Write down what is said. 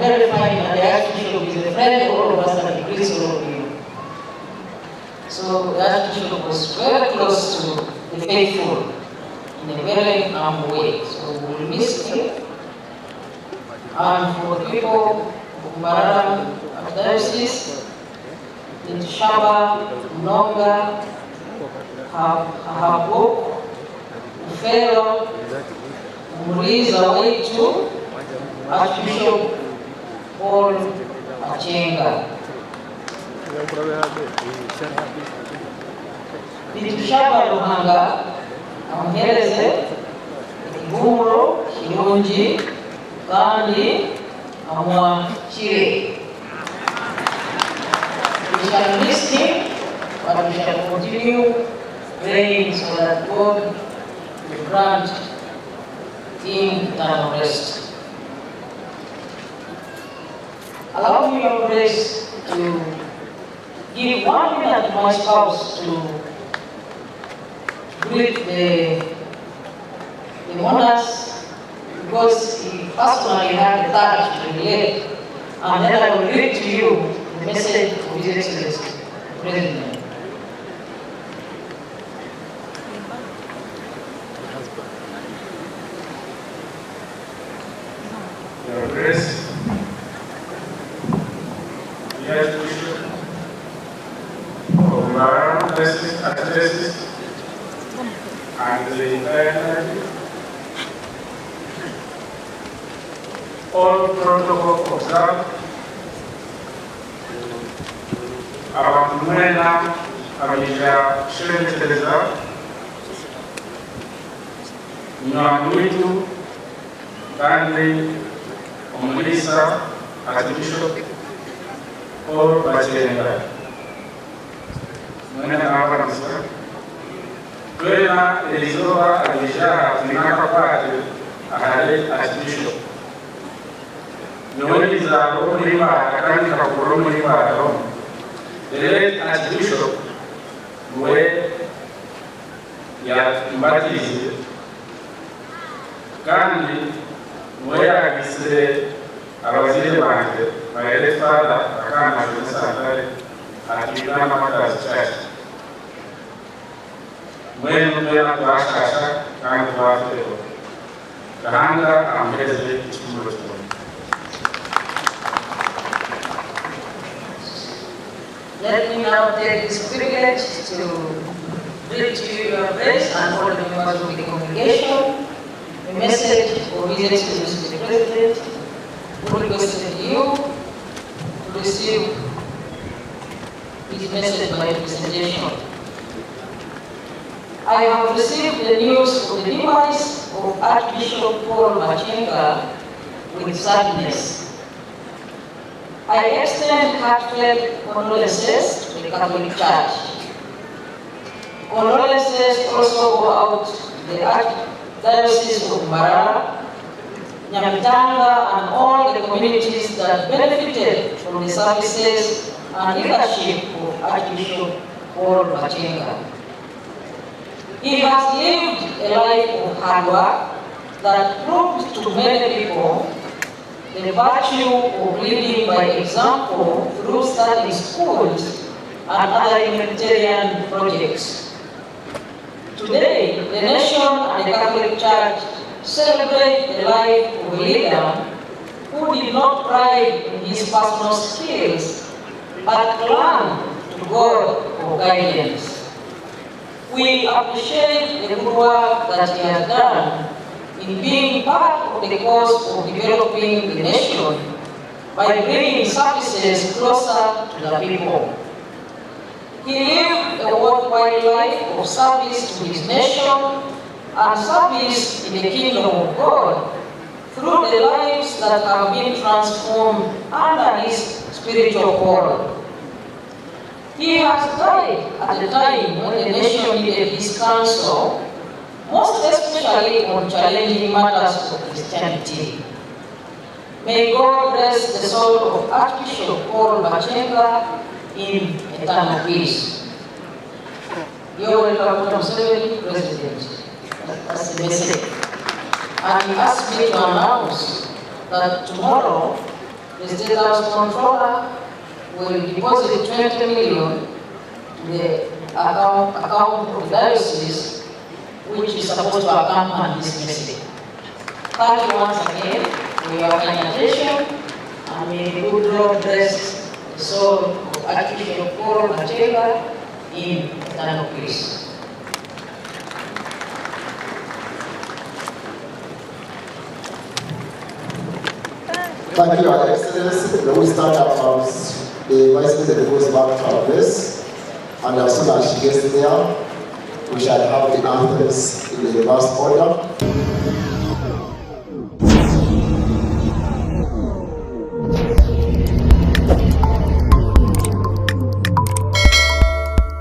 very fine that the Archbishop is a friend of all of us and he greets all of you. So the Archbishop was very close to the faithful in a very humble way. So we will miss him. And for the people of Mbarara Archdiocese, Nitushaba, Munonga, Habwo, Ufero, Omuriisa waitu, Archbishop Paul Bakyenga. Nitushaba Ruhanga amuhereze ekihumuro kirungi kandi amwakire. We shall miss him, but we shall continue praying so that God will grant him eternal rest. Allow me your grace to give 1 minute to my spouse to greet the mourners, because he personally had the touch to relate. And then I will read to you the message of His Excellency, the President. Your Grace, the Archbishop of Mbarara Archdiocese, and the entire clergy, all protocol observed, abantu mwena abaija kushendekyereza munywani waitu kandi omuriisa Archbishop Paul Bakyenga, mwena nabaramutsa. Twena erizooba abaija aha twine akakwate ahari Archbishop. Nyowe ndizaarwa omuri Mbarara kandi nkakurira omuri Mbarara omu. The late Archbishop niwe yatumbatiize kandi niwe yaagiitsire abazaire bangye, my late father akaba naashomesa Ntare aha Uganda Martyrs Church. Mbwenu twena twashaasha kandi twafeerwa. Ruhanga amuheereze ekihumuro kirungi. Let me now take this privilege to read to you your grace and all the members of the congregation the message of His Excellency the President, who requested you to receive his message by presentation. I have received the news of the demise of Archbishop Paul Bakyenga with sadness. I extend heartfelt condolences to the Catholic Church. Condolences also go out to the Archdiocese of Mbarara, Nyamitanga, and all the communities that benefited from the services and leadership of Archbishop Paul Bakyenga. He has lived a life of hard work that proved to many people the virtue of leading by example through starting schools and other humanitarian projects. Today, the nation and the Catholic Church celebrate the life of a leader who did not pride in his personal skills, but clung to God for guidance. We appreciate the good work that he has done in being part of the cause of developing the nation by bringing services closer to the people. He lived a worthwhile life of service to his nation and service in the kingdom of God through the lives that have been transformed under his spiritual call. He has died at a time when the nation needed his counsel, most especially on challenging matters of Christianity. May God bless the soul of Archbishop Paul Bakyenga in eternal peace. Yoweri Kaguta Museveni, President. That's the message. And he asked me to announce that tomorrow The State House Comptroller will deposit 20 million to the account of the diocese, which is supposed to accompany this message. Thank you once again for your kind attention, and may the good Lord bless the soul of Archbishop Paul Bakyenga in eternal peace. Thank you, Your Excellency. Now we start about the Vice President goes back to her place, and as soon as she gets there, we shall have the anthems in the reverse order.